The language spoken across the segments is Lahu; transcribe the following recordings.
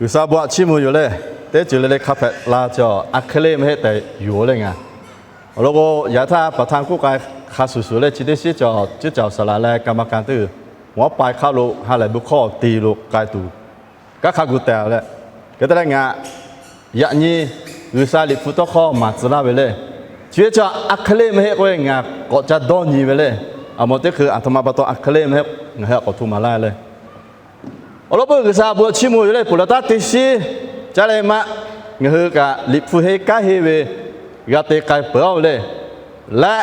G'uiˬsha bon aꞈ chiˇ mvuh yoˬ le. Teˇ ceuˬ le le hk'a hpehꞈ la cawˬ, a hk'e le mehˆ tehꞈ yoˬ le ngaˬ. Awˬ lawn k'o, yaꞈ htaˇ paˍ htaˇ k'oˆ k'ai hk'a shuˍ shuˍ le chi teˇ shiˉ cawˬ, cuˉ caoˬ saˍ laˍ leh กรรมการ teˇ g'uiˬ, mawˉ paiˍ hk'aˆ lo ha lehˬ bu hkawˇ te lo k'ai tuˬ, kanˉ hk'a gu tehꞈ leh, hk'e te leh ngaˬ yaꞈ nyi G'uiˬsha Liꞈ hpu tawˇ hkawˇ maˍ tcuh laˇ ve le. Chi ve cawˬ a hk'e le mehˆ k'oˆ ve ngaˬ k'awꞈ ca dawˇ nyi ve le. Aˬ mawˬ teˇ hkui aˬ htoꞈ ma pa taw a hk'e le mehˆ ngaˬ hui k'awꞈ hto maˍ laˇ le. Awˬ lawn k'o, G'uiˬsha bon aꞈ chiˇ mvuh yoˬ le. Ponˬ laˬ taˉ teˇ shiˉ caˉ leh maˇ, ngaˬ hui kaꞈ Liꞈ hpu henˇ kanˉ henˇ ve g'a te k'ai peuˬ-oˬ le. Leh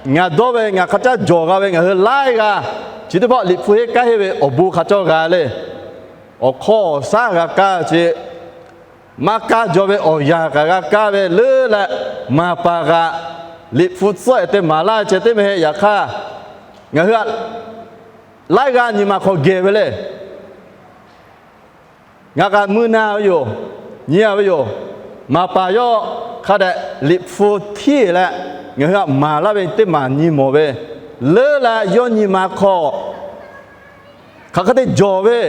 ngaˬ dawˇ ve ngaˬ hk'a caˉ jawˬ g'a ve ngaˬ hui laiˉ g'aˇ chi teˇ pawˆ Liꞈ hpu henˇ kanˉ henˇ ve awˬ bon hk'a cawˇ g'a le. Awˬ hk'aw awˬ shaˉ g'a kaˇ ve ce, maˇ kaˇ jaw ve awˬ yanˍ kaꞈ g'a kaˇ ve leuˉ leh, maˍ paˍ kaꞈ Liꞈ hpu tcuhˉ-e te maˍ laˇ ve ceh teˇ meh yaꞈ hk'aˇ, ngaˬ hui laiˉ g'aˇ nyi ma hk'aw geh ve le. Ngaˬ kaꞈ mui na ve yoˬ, nyi-a ve yoˬ. Maˍ paˍ yawˇ hk'a dehꞈ Liꞈ hpu hteˇ leh, ngaˬ hui htaꞈ maˍ laˇ ve teˇ maˬ nyi mawˬ ve, leuˉ leh yawˇ nyi ma hk'aw hk'aˬ hk'e te jawˬ ve,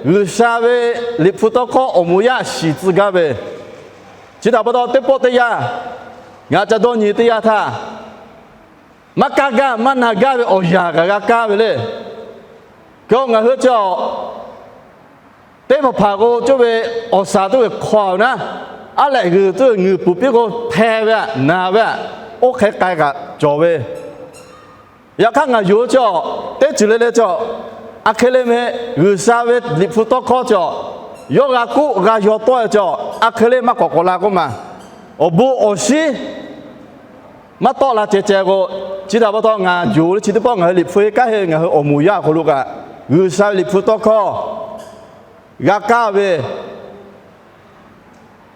G'uiˬsha ve Liꞈ hpu tawˇ hkawˇ awˬ moˍ yaˇ shiˍ tcuh gaˇ ve, chi htaꞈ pa taw teˇ pawˆ teˇ yanˇ ngaˬ ca dawˇ nyi teˇ yanˇ htaˇ, maˇ kaˇ gaˇ maˇ na gaˇ ve awˬ yanˍ kaꞈ g'a kaˇ ve le. Hk'e ngaˬ hui cawˬ teˇ hpaˍ hpaˍ k'o, coˇ ve awˬ shaˍ tuˬ ve hk'aw-a naˉ, aˉ lehꞈ g'uiˬ tuˬ ve ngeuˍ puˍ piˇ k'o, hpeh ve-a, naˍ ve-a, oˇ hk'e k'ai kaꞈ cawˬ ve. Yaꞈ hk'aˇ ngaˬ yonˍ ve cawˬ, teˇ ceuˬ le le cawˬ, a hk'e le mehˆ G'uiˬsha ve Liꞈ hpu tawˇ hkawˇ cawˬ, yawˇ g'a k'oˆ g'a yaw tawˆ-e cawˬ, a hk'e le maˇ k'awꞈ k'awꞈ la k'oˆ ma, awˬ bon awˬ shiˉ maˇ tawˆ la ceh ceh k'o, chi htaꞈ pa taw ngaˬ yonˍ le chi teˇ pawˆ ngaˬ hui Liꞈ hpu henˇ kanˉ henˇ ngaˬ hui awˬ moˍ yaˇ awˬ hk'aw lo kaꞈ, G'uiˬsha ve Liꞈ hpu tawˇ hkawˇ g'a kaˇ ve,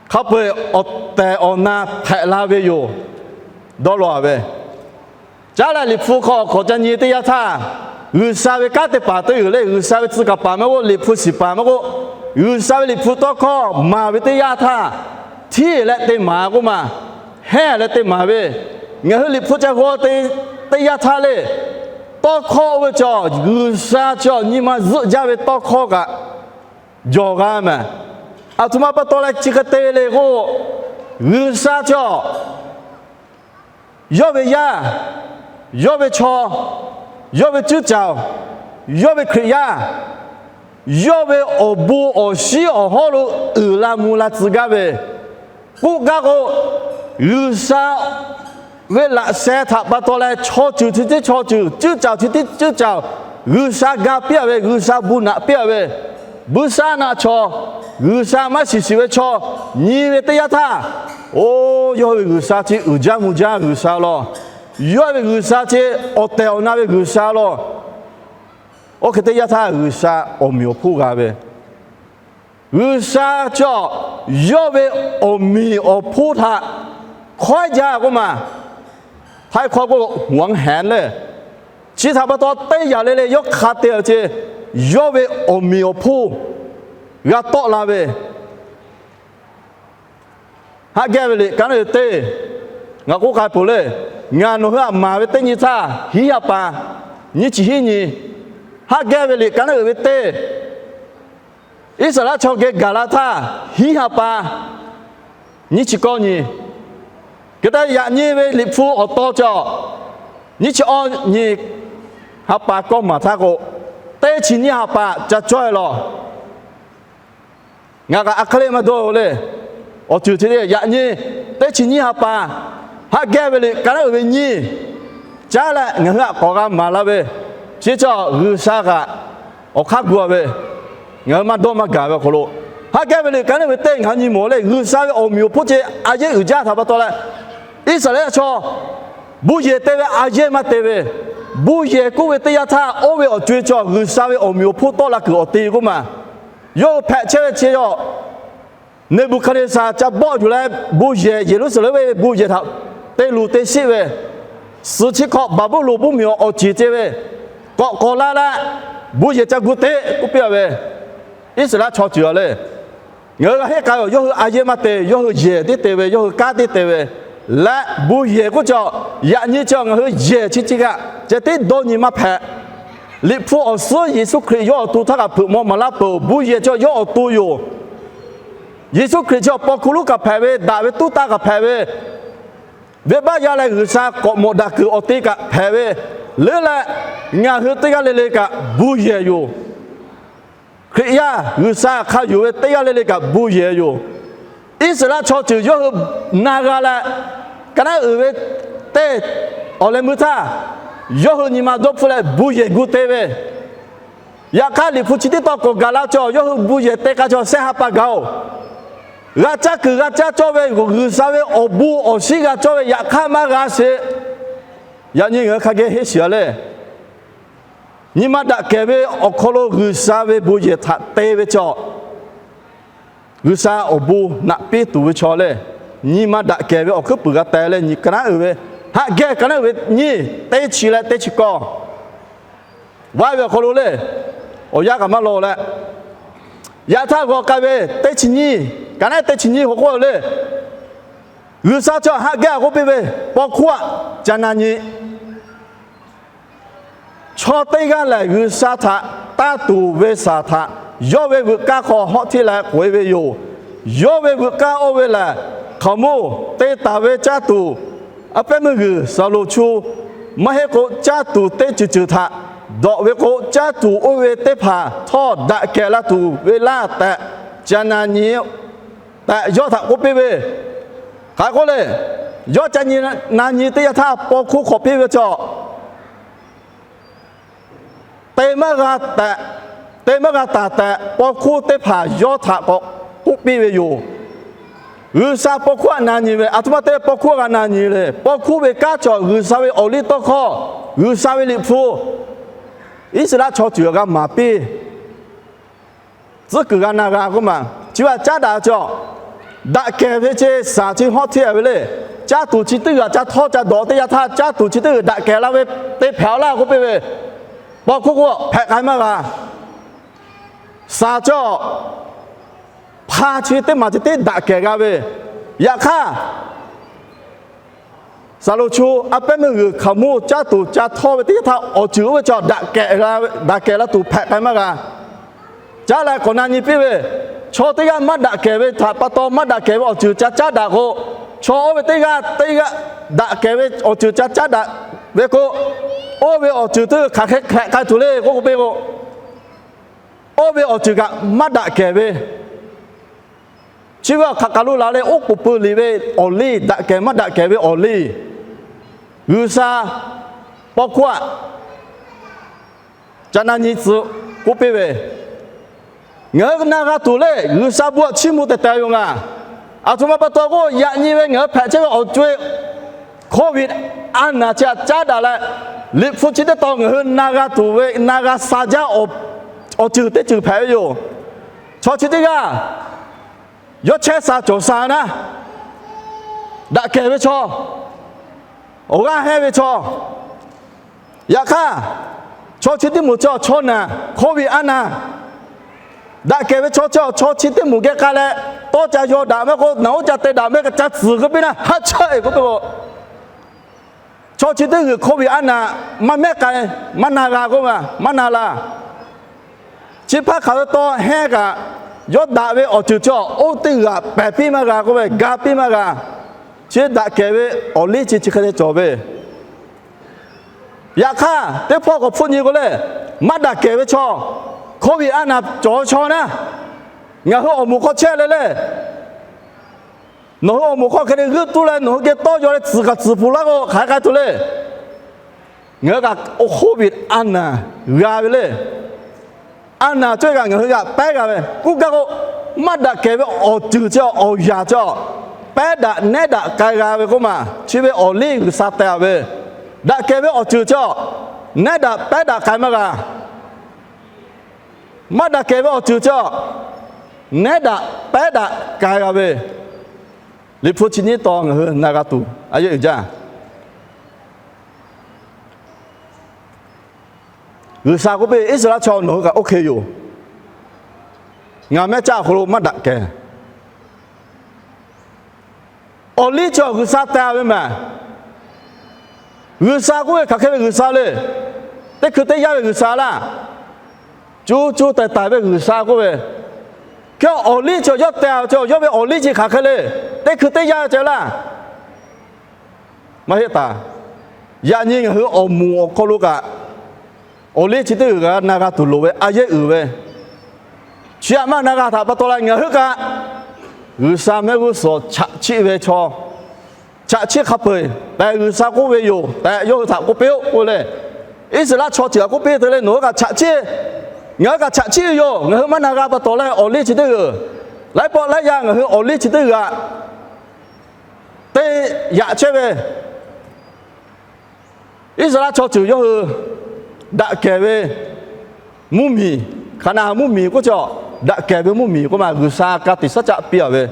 hk'a peu-eˬ awˬ tehˬ awˬ na hpehꞈ la ve yoˬ. Dawˇ law-a ve, caˉ leh Liꞈ hpu hk'aw k'awꞈ ca nyi teˇ yanˇ htaˇ, G'uiˬsha ve kanˉ te paˍ teˇ g'uiˬ le, G'uiˬsha ve tcuh kaˍ paˍ maˇ k'oˆ, Liꞈ hpu shiˍ paˍ maˇ k'oˆ, G'uiˬsha ve Liꞈ hpu tawˇ hkawˇ maˍ ve teˇ yanˇ htaˇ, hteˇ leh te maˍ k'oˆ ma, hehnˇ leh te maˍ ve, ngaˬ hui Liꞈ hpu ca g'aw te teˇ yanˇ htaˇ le, tawˇ hkawˇ oˇ ve cawˬ G'uiˬsha cawˬ nyi ma zuhˆ jaˇ ve tawˇ hkawˇ kaꞈ jawˬ g'a mehˍ. Aˬ htoꞈ ma pa taw leh chi hk'e te le k'o, G'uiˬsha cawˬ yawˇ ve yaˇ, yawˇ ve chaw, yawˇ ve cuˉ caoˬ, yawˇ ve Hkriꞈ yaˇ, yawˇ ve awˬ bon awˬ shiˉ awˬ hawˉ lo uiˍ la mvuh la tcuh gaˇ ve, k'oˆ gaˇ k'o, G'uiˬsha ve laꞈ sheh htaꞈ pa taw leh chaw ceuˬ chi teˇ chaw ceuˬ, cuˉ caoˬ chi teˇ cuˉ caoˬ, G'uiˬsha ga piˇ-a ve, G'uiˬsha bon naꞈ piˇ-a ve, buiˇshaˆaˉnaˆ chaw, G'uiˬsha maˇ shiˍ shiˍ ve chaw nyi ve teˇ yanˇ htaˇ, oˇ yawˇ ve G'uiˬsha chi uiˍ jaˇ mvuh jaˇ G'uiˬsha law. Yawˇ ve G'uiˬsha chi awˬ tehˬ awˬ na ve G'uiˬsha law. Oˇ hk'e teˇ yanˇ htaˇ G'uiˬsha awˬ meꞈ awˬ hponˇ g'a ve, G'uiˬsha cawˬ yawˇ ve awˬ meꞈ awˬ hponˇ htaꞈ hkawehˉ jaˇ k'oˆ ma, htaiˇ hkawˇ k'o หวงแหน le. Chi htaꞈ pa taw teˇ yanˇ le le yawˇ hk'a te-a ce, yawˇ ve awˬ meꞈ awˬ hponˇ g'a tawˆ la ve, haꞈ geh ve liꞈ ka naˉ uiˍ teˇ, ngaˬ k'oˆ k'ai peuˬ le. Ngaˬ nawˬ hui htaꞈ maˍ ve teˇ nyi htaˇ, hiˉ ha pa, nyiˇ chi hiˉ nyi, haꞈ geh ve liꞈ ka naˉ uiˍ ve teˇ, Iˉsaˍreˍlaˆ chaw geh gaˬ la htaˇ, hiˉ ha pa, nyiˇ chi kawˇ nyi. Hk'e te yaꞈ nyi ve Liꞈ hpu awˬ taw cawˬ, nyiˇ chi awˇ nyi ha pa kawˇ maˍ htaˇ k'o, teˇ chi nyiˇ ha pa ca cawˇ-e law. Ngaˬ kaꞈ a hk'e le maˇ dawˇ-o le. Awˬ ceuˬ chi le yaꞈ nyi teˇ chi nyiˇ ha pa, haꞈ geh ve liꞈ ka naˉ uiˍ ve nyiˇ, caˉ leh ngaˬ hui htaꞈ k'awꞈ g'a maˍ la ve, chi cawˬ G'uiˬsha kaꞈ awˬ hk'aˇ gu-a ve, ngaˬ hui maˇ dawˇ maˇ gaˬ ve awˬ hk'aw lo, haꞈ geh ve liꞈ ka naˉ uiˍ ve teˇ ngaˬ hui nyi mawˬ le. G'uiˬsha ve awˬ meꞈ awˬ hponˇ ce a yehˉ uiˍ jaˇ htaꞈ pa taw leh, Iˉsaˍreˍlaˆ chaw bon yehˬ te ve a yehˉ maˇ te ve, bon yehˬ k'oˆ ve teˇ yanˇ htaˇ oˇ ve awˬ co-e cawˬ G'uiˬsha ve awˬ meꞈ awˬ hponˇ tawˆ la kuiˬ awˬ te k'oˆ ma. Yawˇ hui hpehꞈ chehˇ ve chi cawˬ, Neˍbuˍhkaˍneˍsaˍ ca bawˆ yuˬ leh bon yehˬ, Yeˍruˆsaˍlehnˍ ve bon yehˬ htaꞈ te luˬ te sheˆ ve, suhˍ chi hk'awꞈ Baˍbuˍlonˍ mvuhˇmiˬ awˬ awˬ ceˬ ce ve, k'awꞈ k'awꞈ la leh bon yehˬ ca gu teˇ k'oˆ piˇ-a ve, Iˉsaˍreˍlaˆ chaw ceuˬ-a le. Ngaˬ hui g'a henˇ k'ai-oˬ, yawˇ hui a yehˉ maˇ te, yawˇ hui yehˬ tiˉ te ve, yawˇ hui kanˉ tiˉ te ve, leh bon yehˬ k'oˆ cawˬ, yaꞈ nyi cawˬ ngaˬ hui yehˬ chi chi kaꞈ ceh tiˉ dawˇ nyi maˇ hpehꞈ. Liꞈ hpu awˬ suhˉ Yeˍsuˆ Hkriꞈ yawˇ awˬ to htaˇ kaꞈ hpeuꞈ maw maˍ laˇ peuˬ. Bon yehˬ cawˬ yawˇ awˬ to yoˬ. Yeˍsuˆ Hkriꞈ chi awˬ paw hkuˇ lonˉ kaꞈ hpehꞈ ve, daꞈ ve tuˉ taˇ kaꞈ hpehꞈ ve, venˇbaˆ yaˇ leh G'uiˬsha k'awꞈ mawꞈ daꞈ kuiˬ awˬ te kaꞈ hpehꞈ ve, leuˉ leh ngaˬ hui teˇ g'aˇ le le kaꞈ bon yehˬ yoˬ. Hkriꞈ yaˇ G'uiˬsha hk'a yonˍ ve teˇ g'aˇ le le kaꞈ bon yehˬ yoˬ. Iˉsaˍreˍlaˆ chaw ceuˬ yawˇ hui na g'a leh, ka naˉ uiˍ ve teˇ awˬ leh meuˇ htaˇ, yawˇ hui nyi ma dawˇ hpfuhˆ leh bon yehˬ gu te ve, yaꞈ hk'aˇ Liꞈ hpu chi teˇ tawn k'awꞈ gaˬ la cawˬ, yawˇ hui bon yehˬ te k'a cawˬ shehˆ ha pa gaˬ-oˬ. G'a caˇ kuiˬ g'a caˇ cawˇ ve, G'uiˬsha ve awˬ bon awˬ shinˉ g'a cawˇ ve yaꞈ hk'aˇ maˇ g'a sheˍ. Yaꞈ nyi ngaˬ hui hk'a geh henˇ shiˍ-a le. Nyi ma daꞈ kehˬ ve awˬ hk'aw lo G'uiˬsha ve bon yehˬ htaꞈ te ve chaw, G'uiˬsha awˬ bon naꞈ piˇ tuˬ ve chaw le, nyi ma daꞈ kehˬ ve awˬ hkuiˉ puiˍ g'a teh leh nyi ka naˉ uiˍ ve, haꞈ geh ka naˉ uiˍ ve nyiˇ teˇ chi leh teˇ chi kawˇ, vaˇ ve awˬ hk'aw lo le, awˬ yanˇ kaꞈ maˇ law leh, yaꞈ htaˇ g'aw k'ai ve teˇ chi nyiˇ, ka naˉ teˇ chi nyiˇ hk'aw k'oˆ le, G'uiˬsha chaw haꞈ geh k'oˆ piˇ ve, paw hkuˇ aꞈ ca na nyi. Chaw teˇ g'aˇ lehˬ, G'uiˬsha htaꞈ taˇ tuˍ ve saˍ htaꞈ yawˇ ve veuꞈ kaˇ hk'aw hawˉ hteˇ leh k'oꞈ-e ve yoˬ. Yawˇ ve veuꞈ kaˇ oˇ ve lehˬ, hkaoˍmonˇ te taˍ ve caˇ tuˬ, a pehˉ meuˇ g'uiˬ saˍ loˍ chu, maˇ heˆ k'o caˇ tuˬ teˇ ceuˬ ceuˬ htaꞈ dawꞈ ve k'o, caˇ tuˬ oˇ ve teˇ hpaˍ htawˇ daꞈ kehˬ la tuˬ ve laˇ tehꞈ ca na nyi tehꞈ yawˇ htaꞈ k'oˆ piˇ ve. Hk'aˬ hk'e k'oˆ le, yawˇ ca nyi na nyi teˇ yanˇ htaˇ paw hkuˇ hk'awꞈ piˇ ve chaw te maˇ g'a tehꞈ, te maˇ g'a taˍ tehꞈ, paw hkuˇ teˇ hpaˍ yawˇ htaꞈ k'awꞈ k'oˆ piˇ ve yoˬ. G'uiˬsha paw hkuˇ aꞈ na nyi ve, aˬ htoꞈ ma te paw hkuˇ aꞈ g'a na nyi le. Paw hkuˇ ve kanˉ cawˬ G'uiˬsha ve awˬ liˇ tawˇ hkawˇ, G'uiˬsha ve Liꞈ hpu, Iˉsaˍreˍlaˆ chaw ceuˬ g'a maˍ piˇ tcuhˉ kuiˬ g'a na g'a k'oˆ ma. Chi ve aꞈ caˉ daꞈ cawˬ. Daꞈ kehˬ ve ce saˍ chi hawˉ hteˇ-a ve le. Caˇ tuˬ chi teˇ g'uiˬ ca htawˇ ca dawꞈ teˇ yanˇ htaˇ, caˇ tuˬ chi teˇ g'uiˬ daꞈ kehˬ la ve teˇ hpehꞈ-a laˇ k'oˆ piˇ ve, paw hkuˇ k'o hpehꞈ k'ai maˇ g'a. Saˍ cawˬ hpa chi teˇ maˬ chi teˇ daꞈ kehˬ g'a ve. Yaꞈ hk'aˇ, saˍ loˍ chu a pehˉ meuˇ g'uiˬ hkaoˍmonˇ caˇ tuˬ ca htawˇ ve teˇ yanˇ htaˇ awˬ ceuˬ oˇ ve chaw daꞈ kehˬ la ve, daꞈ kehˬ la tuˬ hpehꞈ k'ai maˇ g'a. Caˉ leh k'awꞈ na nyi piˇ ve, chaw teˇ g'aˇ maˇ daꞈ kehˬ ve htaꞈ pa taw, maˇ daꞈ kehˬ ve awˬ ceuˬ ca caˉ daꞈ k'o, chaw oˇ ve teˇ g'aˇ teˇ g'aˇ daꞈ kehˬ ve awˬ ceuˬ ca caˉ daꞈ ve k'o, oˇ ve awˬ ceuˬ teˇ hk'aˬ hk'e hpehꞈ k'ai tuˬ le k'oˆ k'oˆ piˇ k'o, oˇ ve awˬ ceuˬ kaꞈ maˇ daꞈ kehˬ ve, chi ve awˬ hk'aˬ kaˬ lo laˬ leh oˉ k'oˍ pui liꞈ ve awˬ liˇ, daꞈ kehˬ maˇ daꞈ kehˬ ve awˬ liˇ, G'uiˬsha paw hkuˇ aꞈ ca na nyi tcuh k'oˆ piˇ ve, ngaˬ hui na g'a tuˬ le G'uiˬsha bon aꞈ chiˇ mvuh tehˬ tehˬ yoˬ ngaˬ. Aˬ htoꞈ ma pa taw k'o, yaꞈ nyi ve ngaˬ hui hpehꞈ chehˇ ve awˬ co-e Covid a naˍ chi aꞈ caˉ daꞈ leh, Liꞈ hpu chi teˇ tawn ngaˬ hui na g'a tuˬ ve, na g'a sha jaˇ awˬ ceuˬ teˇ ceuˬ hpehꞈ ve yoˬ. Chaw chi teˇ g'aˇ yawˇ chehˇ sha cawˬ sha naˉ, daꞈ kehˬ ve chaw, awˬ g'aˇ hehnˇ ve chaw, yaꞈ hk'aˇ, chaw chi teˇ moˍ chi chaw naˬ, Covid a naˍ, daꞈ kehˬ ve chaw chi chaw chi teˇ moˍ geh k'ai leh, tawˇ ca yaw daꞈ mehˆ k'o, naˬ oˉ ca te daꞈ mehˆ k'o, ca tcuhˍ k'oˆ piˇ naˉ, haˉ chehˇ-e k'oˆ piˇ k'o, chaw chi teˇ g'uiˬ Covid a naˍ maˇ mehˉ k'ai, maˇ na g'a k'oˆ ve, maˇ na la. Chi hpaˇ hk'aˬ ve taw hehnˇ kaꞈ, yawˇ daꞈ ve awˬ ceuˬ chi oˇ teˇ g'aꞈ pehˬ piˇ maˇ g'a k'oˆ ve, ga piˇ maˇ g'a. Chi daꞈ kehˬ ve awˬ liˇ chi chi hk'e te cawˬ ve. Yaꞈ hk'aˇ, teˇ hpawˇ k'awꞈ hpfuhˆ nyi k'o le, maˇ daꞈ kehˬ ve chaw, Covid a naˍ cawˬ ve chaw naˉ, ngaˬ hui awˬ moˍ hk'aw chehˇ le le. Nawˬ hui awˬ moˍ hk'aw hk'e te g'uiˇ tuˉ leh nawˬ hui geh tawˇ yaw leh tcuhˍ kaꞈ tcuhˍ pfuhˍ laˇ k'o, hk'aˬ hk'e k'ai tuˬ le. Ngaˬ hui kaꞈ Covid a naˍ g'a ve le. A naˍ cawˇ kaꞈ ngaˬ hui g'aꞈ pehˉ g'a ve k'oˆ gaˇ k'o, maˇ daꞈ kehˬ ve awˬ ceuˬ chi awˬ yanˍ chi pehˉ daꞈ nehˉ daꞈ k'ai g'a ve k'oˆ ma, chi ve awˬ liˇ G'uiˬsha teh-a ve, daꞈ kehˬ ve awˬ ceuˬ chi nehˉ daꞈ pehˉ daꞈ k'ai maˇ g'a. Maˇ daꞈ kehˬ ve awˬ ceuˬ chi nehˉ daꞈ pehˉ daꞈ k'ai g'a ve, Liꞈ hpu chi nyiˇ tawn ngaˬ hui na g'a tuˬ a yeˇ uiˍ jaˇ. G'uiˬsha k'oˆ piˇ, Iˉsaˍreˍlaˆ chaw nawˬ hui kaꞈ oˇ hk'e yoˬ. Ngaˬ mehˇ caˇ awˬ hk'aw lo maˇ daꞈ kehˬ. Awˬ liˇ chi awˬ G'uiˬsha teh-a ve mehˍ. G'uiˬsha k'oˆ ve hk'aˬ hk'e ve G'uiˬsha le. Teˇ hkui teˇ yanˇ ve G'uiˬsha laˇ. Cuˇ cuˇ taiˍ taiˍ ve G'uiˬsha k'oˆ ve, Hk'e awˬ liˇ chi yawˇ teh-a ve chaw, yawˇ ve awˬ liˇ chi hk'aˬ hk'e le, teˇ hkui teˇ yanˇ ceh laˇ. Maˇ heˆ taˍ. Yaꞈ nyi ngaˬ hui awˬ moˍ awˬ hk'aw lo kaꞈ, awˬ liˇ chi teˇ g'uiˬ g'a na g'a tuˬ loˍ ve, a yehˉ uiˍ ve, chi aꞈ maˇ na g'a htaꞈ pa taw leh ngaˬ hui kaꞈ G'uiˬsha mehˆ g'uˇ suhˍ chaꞈ chiˆ ve chaw, chaꞈ chiˆ hk'a peu-eˬ tehꞈ G'uiˬsha k'oˆ ve yoˬ tehꞈ yawˇ hui htaꞈ k'oˆ piˇ-oˆ k'oˆ le. Iˉsaˍreˍlaˆ chaw ceuˬ htaꞈ k'oˆ piˇ te le, nawˬ hui kaꞈ chaꞈ chiˆ, ngaˬ hui kaꞈ chaꞈ chiˆ ve yoˬ. Ngaˬ hui maˇ na g'a pa taw leh awˬ liˇ chi teˇ g'uiˬ, laiˉ pawˆ laiˉ yaˇ ngaˬ hui awˬ liˇ chi teˇ g'uiˬ aꞈ te yaꞈ chehˇ ve, Iˉsaˍreˍlaˆ chaw ceuˬ yawˇ hui daꞈ kehˬ ve mvuhˇmiˬ, Hkaˍnanˍ mvuhˇmiˬ k'oˆ chi, daꞈ kehˬ ve mvuhˇmiˬ k'oˆ ma, G'uiˬsha ka tiꞈ shaˉ caˆ piˇ-a ve,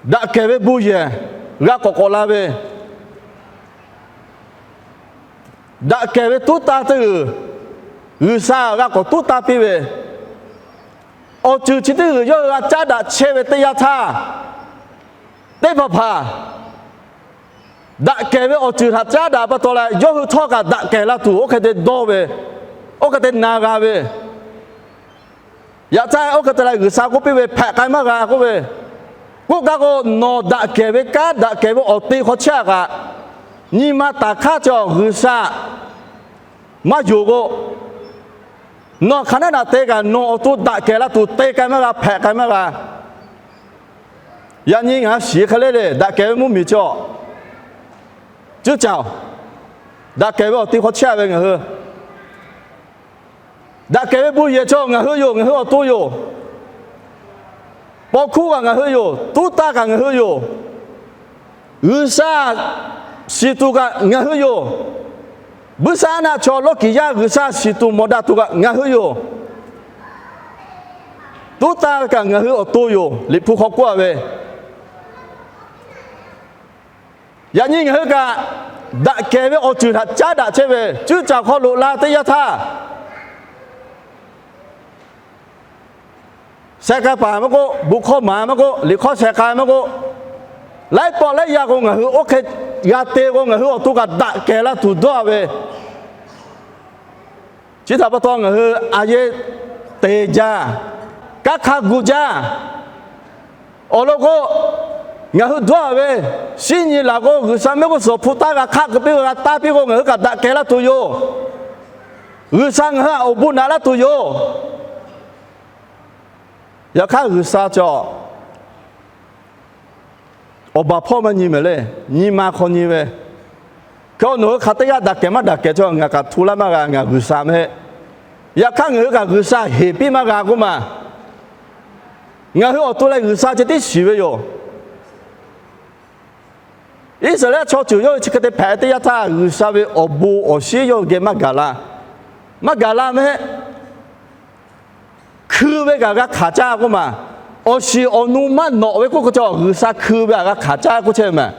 daꞈ kehˬ ve bon yehˬ g'a k'awꞈ k'awꞈ la ve, daꞈ kehˬ ve tuˉ tanˇ teˇ g'uiˬ G'uiˬsha g'a k'awꞈ tuˉ tanˇ piˇ ve, awˬ ceuˬ chi teˇ g'uiˬ yawˇ hui g'a caˉ daꞈ chehˇ ve teˇ yanˇ htaˇ, teˇ hpaˍ hpaˍ daꞈ kehˬ ve awˬ ceuˬ htaꞈ caˉ daꞈ pa taw leh yawˇ hui htawˇ kaꞈ daꞈ kehˬ la tuˬ oˇ hk'e te dawˇ ve, oˇ hk'e te na g'a ve, yaꞈ htaˇ oˇ hk'e te leh G'uiˬsha k'oˆ piˇ ve, hpehꞈ k'ai maˇ g'a k'oˆ ve, k'oˆ gaˇ k'o, nawˬ daꞈ kehˬ ve kanˉ, daꞈ kehˬ ve awˬ te hk'aw chehˇ-a kaꞈ, nyi ma taˍ hk'aˇ cawˬ G'uiˬsha maˇ yonˍ k'o, nawˬ hk'aˬ naˉ naꞈ te kaꞈ nawˬ awˬ to daꞈ kehˬ la tuˬ te k'ai maˇ g'a, hpehꞈ k'ai maˇ g'a. Yaꞈ nyi ngaˬ shiˍ hk'e le le, daꞈ kehˬ ve mvuhˇmiˬ cawˬ, cuˇ caˬ, daꞈ kehˬ ve awˬ te hk'aw chehˇ-a ve ngaˬ hui, daꞈ kehˬ ve bon yehˬ cawˬ ngaˬ hui yoˬ, ngaˬ hui awˬ to yoˬ. Paw hkuˇ kaꞈ ngaˬ hui yoˬ, tuˉ tanˇ kaꞈ ngaˬ hui yoˬ. G'uiˬsha shiˍ tuˬ kaꞈ ngaˬ hui yoˬ. Buiˇshaˆaˉnaˆ chaw lawˇ kiˍ yaˇ G'uiˬsha shiˍ tuˬ mawˬ daꞈ tuˬ kaꞈ ngaˬ hui yoˬ. Tuˉ tanˇ ve kaꞈ ngaˬ hui awˬ to yoˬ, Liꞈ hpu hk'aw k'oˆ-a ve. Yaꞈ nyi ngaˬ hui kaꞈ daꞈ kehˬ ve awˬ ceuˬ htaꞈ caˉ daꞈ chehˇ ve, cuˇ caˬ hk'aw loꞈ la teˇ yanˇ htaˇ, sheh k'ai paˍ maˇ k'oˆ, bon hkawˇ maˍ maˇ k'oˆ, liꞈ hk'awˇ sheh k'ai maˇ k'oˆ, laiˉ pawˆ laiˉ yaˇ k'o ngaˬ hui oˇ hk'e g'a te k'o, ngaˬ hui awˬ to kaꞈ daꞈ kehˬ la tuˬ dawˇ-a ve, chi htaꞈ pa taw ngaˬ hui a yehˉ te jaˇ, kanˉ hk'a gu jaˇ. Awˬ lawn k'o, ngaˬ hui dawˇ-a ve, shinˉ nyi laˬ k'o G'uiˬsha mehˆ g'uˇ suhˍ hpu taˇ g'a hk'aˆ keu piˇ ve, g'a taˇ piˇ k'o ngaˬ hui kaꞈ daꞈ kehˬ la tuˬ yoˬ. G'uiˬsha ngaˬ hui htaꞈ awˬ bon naꞈ laˇ tuˬ yoˬ. Yaꞈ hk'aˇ G'uiˬsha cawˬ awˬ baˬ hpawˇ maˇ nyi mehˍ le, nyi ma hk'aw nyi ve. Hk'e nawˬ hui hk'aˬ teˇ g'aˇ daꞈ kehˬ maˇ daꞈ kehˬ chaw ngaˬ kaꞈ hto laˇ maˇ g'a, ngaˬ G'uiˬsha meh. Yaꞈ hk'aˇ ngaˬ hui kaꞈ G'uiˬsha heˍ piˇ maˇ g'a k'oˆ ma. Ngaˬ hui awˬ to leh G'uiˬsha ceh tiˉ shiˍ ve yoˬ. Iˉsaˍreˍlaˆ chaw ceuˬ yawˇ hui chi hk'e te hpehꞈ teˇ yanˇ htaˇ, G'uiˬsha ve awˬ bon awˬ shinˉ yawˇ hui geh maˇ gaˬ la. Maˇ gaˬ la mehˆ. Hkui ve kaꞈ g'a hkanˍ caˇ k'oˆ ma. Awˬ shiˍ awˬ nu maˇ nawꞈ ve k'oˆ hk'e cawˬ, G'uiˬsha hkui ve kaꞈ g'a hkanˍ caˇ k'oˆ chehˇ ve mehˍ.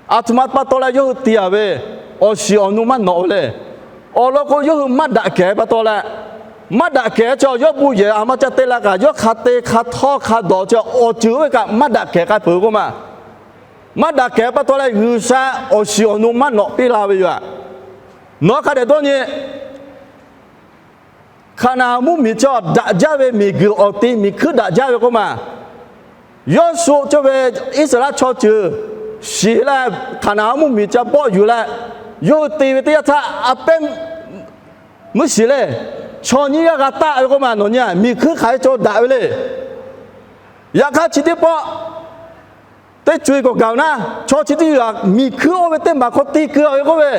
Aˬ htoꞈ ma pa taw leh yawˇ hui te-a ve, awˬ shiˍ awˬ nu maˇ nawꞈ ve le. Awˬ lawn k'o, yawˇ hui maˇ daꞈ kehˬ pa taw leh, maˇ daꞈ kehˬ cawˬ yawˇ bon yehˬ aˬ ma ca te la kaꞈ, yawˇ hk'a te hk'a htawˇ hk'a dawˬ cawˬ awˬ ceuˬ oˇ ve kaꞈ maˇ daꞈ kehˬ k'ai peuˬ k'oˆ ma. Maˇ daꞈ kehˬ pa taw leh G'uiˬsha awˬ shiˍ awˬ nu maˇ nawꞈ piˇ la ve yoˬ. Nawˬ hk'a dehꞈ dawˇ nyi. Hkaˍnanˍ mvuhˇmiˬ cawˬ daꞈ jaˇ ve miˬguiˬ awˬ ti miˬ hkuiˉ daꞈ jaˇ ve k'oˆ ma. Yawˇsuˆ cawˬ ve Iˉsaˍreˍlaˆ chaw ceuˬ shiˍ leh, Hkaˍnanˍ mvuhˇmiˬ ca bawˆ yuˬ leh, yawˇ hui te ve teˇ yanˇ htaˇ a pehˉ meuˇ shiˍ le, chaw nyiˇ g'aˇ g'a taˆ ve k'oˆ ma. Nawˬ nyi-a, miˬ hkuiˉ hk'aˬ ve cawˬ daꞈ ve le. Yaꞈ hk'aˇ chi teˇ pawˆ teˇ co-e k'awꞈ gaˬ-oˬ naˉ, chaw chi teˇ g'aˇ miˬ hkuiˉ oˇ ve teˇ maˬ hk'aw te keu-a ve k'oˆ ve,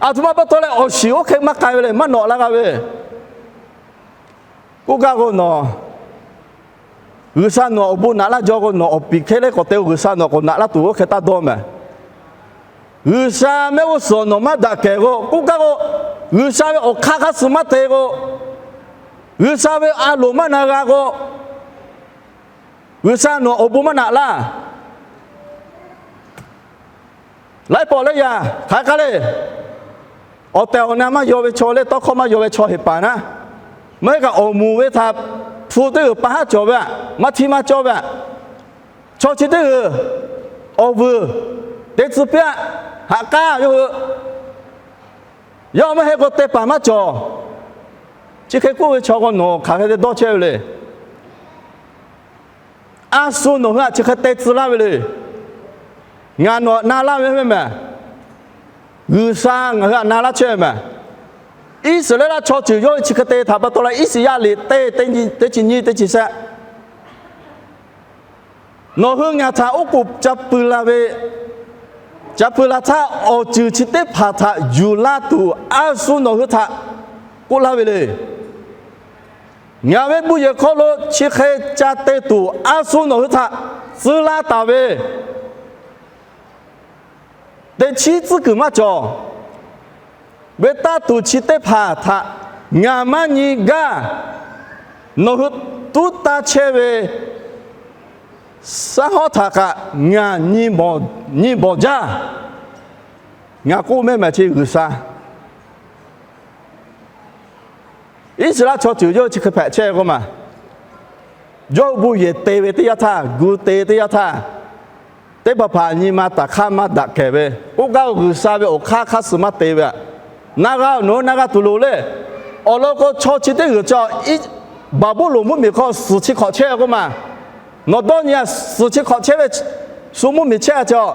aˬ htoꞈ ma pa taw leh awˬ shiˍ oˇ hk'e maˇ k'ai ve le, maˇ nawꞈ la g'a ve. K'oˆ gaˇ k'o nawˬ, G'uiˬsha nawˬ awˬ bon naꞈ laˇ jaw k'o, nawˬ awˬ piˍ hkehˇ leh k'awꞈ te-o, G'uiˬsha nawˬ k'awꞈ naꞈ laˇ tuˬ oˇ hk'e taˇ dawˇ mehˍ. G'uiˬsha mehˆ g'uˇ suhˍ nawˬ maˇ daꞈ kehˬ k'o, k'oˆ gaˇ k'o, G'uiˬsha ve awˬ hk'aˇ hk'aˇ suh maˇ te k'o, G'uiˬsha ve a loˍ maˇ na g'a k'o, G'uiˬsha nawˬ awˬ bon maˇ naꞈ laˇ. Laiˉ pawˆ laiˉ yaˇ hk'aˬ hk'e le, awˬ tehˬ awˬ na maˇ yaw ve chaw leh tawˇ hkawˇ maˇ yaw ve chaw heˍ paˍ naˉ, maˇ heˆ kaꞈ awˬ moˍ ve htaꞈ hpu teˇ g'uiˬ pa haˉ cawˬ ve aꞈ, maˇ htiˇ maˇ cawˇ ve aꞈ, chaw chi teˇ g'uiˬ awˬ vuiˬ te tcuh piˇ-a, haꞈ k'aˉ yawˇ hui, yawˇ maˇ heˆ k'o te paˍ maˇ cawˬ. Chi hk'e k'oˆ ve chaw k'o, nawˬ hk'aˬ hk'e te dawˇ chehˇ ve le. A shu nawˬ hui htaꞈ chi hk'e te tcuh laˇ ve le. Ngaˬ nawˬ htaꞈ na laˇ ve mehˍ. G'uiˬsha ngaˬ hui htaꞈ na laˇ chehˇ ve mehˍ. Iˉsaˍreˍlaˆ chaw ceuˬ yawˇ hui chi hk'e te htaꞈ pa taw leh, Iˉsaˍyaˆ liꞈ teˇ, teˇ nyi, teˇ chi nyiˇ, teˇ chi shehˆ, nawˬ hui ngaˬ htaꞈ oˉ k'oˍ ca pui la ve, ca pui la htaˇ, awˬ ceuˬ chi teˇ hpaˍ htaꞈ yuˬ laˇ tuˬ a shu nawˬ hui htaꞈ k'oˆ laˇ ve le. Ngaˬ ve bon yehˬ hk'aw lo chi hk'e ca te tuˬ a shu nawˬ hui htaꞈ tcuh laˇ taˍ ve, teˇ chiˉ tcuhˉ kuiˬ maˇ cawˬ ve taˇ tuˬ chi teˇ hpaˍ htaꞈ ngaˬ maˇ nyi gaˇ. Nawˬ hui tuˉ taˇ chehˇ ve saˉ hawˉ htaꞈ kaꞈ ngaˬ nyi bawˬ jaˇ. Ngaˬ k'oˆ mehˍ mehˍ chi G'uiˬsha. Iˉsaˍreˍlaˆ chaw ceuˬ yawˇ hui chi hk'e hpehꞈ chehˇ k'oˆ ma, yawˇ hui bon yehˬ te ve teˇ yanˇ htaˇ, gu te teˇ yanˇ htaˇ, teˇ hpaˍ hpaˍ nyi ma taˍ hk'aˇ maˇ daꞈ kehˬ ve k'oˆ gaˇ, G'uiˬsha ve awˬ hk'aˇ hk'aˇ suh maˇ te ve aꞈ. Na g'a nawˬ hui na g'a tuˬ loˍ le. Awˬ lawn k'o, chaw chi teˇ g'uiˬ chi Baˍbuˍlonˍ mvuhˇmiˬ hk'aw suhˍ chi hk'awꞈ chehˇ k'oˆ ma, nawˬ dawˇ nyi a suhˍ chi hk'awꞈ chehˇ ve shu mvuhˇmiˬ chehˇ a cawˬ.